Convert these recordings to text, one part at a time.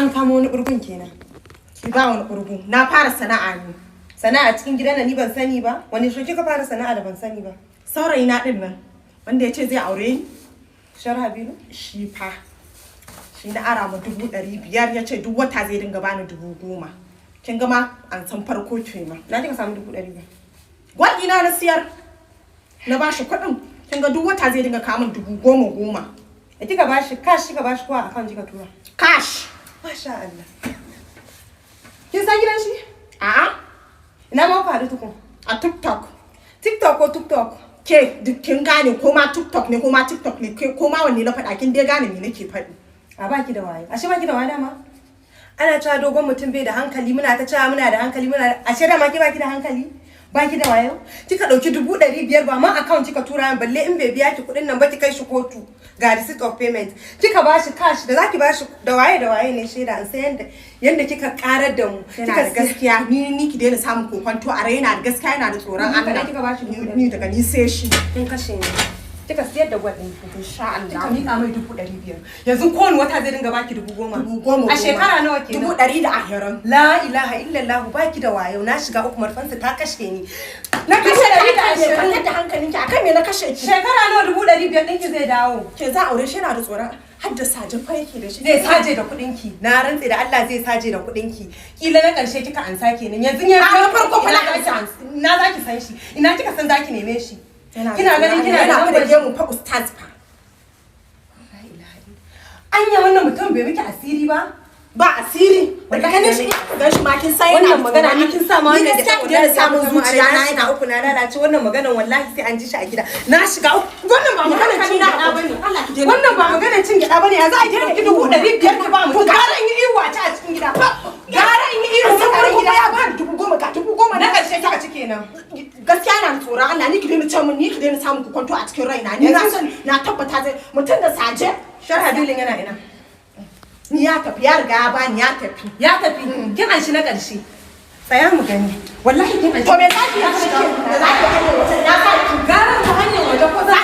An kama wani burgun kenan. Ki ba wani burgu. Na fara sana'a ne. Sana'a cikin gidan nan ni ban sani ba. Wani shi kika fara sana'a da ban sani ba? Saurayi na din nan wanda ya ce zai aure ni. Sharhabilu? Shi fa. Shi na ara ma 500,000, ya ce duk wata zai dinga bani 10,000. Kin ga ma an san farko kenan. Na kika samu 500,000? Gwal ina na siyar. Na bashi kuɗin. Kin ga duk wata zai dinga kawo min 10,000 10,000. Da kika bashi cash kika bashi ko a account kika tura? Cash. Masha Allah. Kin san gidan shi? A'a. Ina ma ku haɗu tukun? A TikTok. TikTok ko TikTok? Ke duk kin gane, ko ma TikTok ne ko ma TikTok ne, ke ko ma wanne na faɗa, kin dai gane me nake faɗi. A baki da wayo. Ashe baki da wayo dama? Ana cewa dogon mutum bai da hankali, muna ta cewa muna da hankali, muna ashe dama ke baki da hankali? Baki da wayo? Kika ɗauki 500,000, ba ma account kika tura min, balle in bai biya ki kuɗin nan ba ki kai shi kotu. Ga receipt of payment. Kika bashi cash da zaki bashi, da waye da waye ne shaida an san yanda kika karar da mu. Yana da gaskiya, ni ki daina samun kokonto a rai, yana da gaskiya, yana da tsoron Ni kaɗai Allah. kika bashi 500,000? Ni daga ni sai shi. Kin kashe ni. Kika siyar da gwal ɗinki. Insha Kika Allah. miƙa mai 500,000. Yanzu kowane wata zai dinga baki 10,000. 10,000. A shekara nawa kenan? 120,000. La ilaha illallah, baki da wayo, na shiga uku, marfansa ta kashe ni. Na Kashe 120,000. Kwantar da hankalinki, akan me na kashe ki? Shekara nawa 500,000 ɗinki zai dawo? Ke za aure shi, yana da tsoron har da saje fa yake da shi. Zai saje da kuɗinki. Na rantse da Allah zai saje da kuɗinki. Kila na ƙarshe kika ansa kenan. Yanzu ya A, na farko fa na ina ansa. Na zaki san shi. Ina kika san zaki neme shi? Yana da Kina ganin tsoron kina Allah, da yana fa da lambar gemu fa, ustaz fa. La ilaha illallah. Anya wannan mutum bai miki asiri ba? Ba asiri. Daga ganin shi, gan shi ma kin san yana Wannan da magana tsoron ni kin sa ma Ni wannan gaskiya ki daina samun zuciya na yana uku, na lalace. Wannan maganan wallahi sai an ji shi a gida. Na shiga uku. Wannan ba maganan cin gyaɗa bane. Allah ki daina. Wannan ba maganan cin gyaɗa bane. Ya za a ki 500,000 ki ba mutum? Gara in yi ihu a ci a cikin gida, gara in yi ihu San mutanen farko gida. ya ba ni 10,000, ga 10,000. Na ƙarshe kika ci kenan. Gaskiya na tsoron Allah, ni ki daina ce mun, ni ki daina samun kokonto a cikin raina. Ni na san, na tabbata zai mutum da saje. Sharhabilin yana ina? Ni ya tafi, ya riga ya bani, ya tafi. Ya tafi. Kin anshi na ƙarshe, tsaya mu gani. Wallahi kin anshi. To me zaki yi kake da zaki hanyar wajen ya sa ki? Gara mu hanyar waje ko za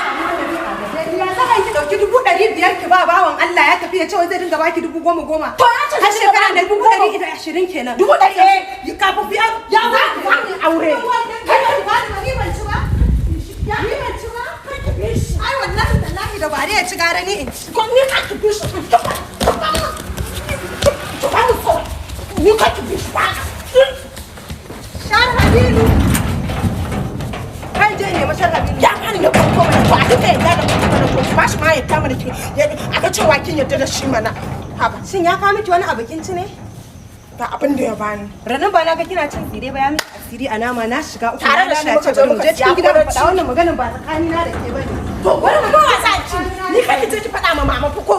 ya za a yi ki ɗauki 500,000 ki ba bawan Allah, ya tafi, ya ce wai zai dinga baki 10,000 10,000? To ya ce Har shekara da 120,000 kenan. 100,000? Eh, kafin fiya Ya za ki bani aure? Kai ba ni, ban ci ba. Ya ni ban ci ba. Ai wallahi tallahi da bare ya ci gara ni in ci. Ko ni ka ki bi shi. Ki ba mu so. Ni ka ki bi shi ba. Sharhabilu. Kai je ne masharhabilu. Ya bani na farko mana, to a duka yadda da mutum mana, to ki ba shi ma yadda mana, ki a ga cewa kin yadda da shi mana. Haba. Shin ya kawo miki wani abu kin ci ne? Ba abin da ya bani. Ranar ba na ga kina cin tsire ba, ya miki asiri a nama, na shiga uku. Tare da na shi muka lalace. je Bari mu muka je cikin siya gida mu kwaranci. faɗa wannan maganin, ba tsakanina da ke bane. To wani ba za ki ni ka ki je ki faɗa ma mama fa ko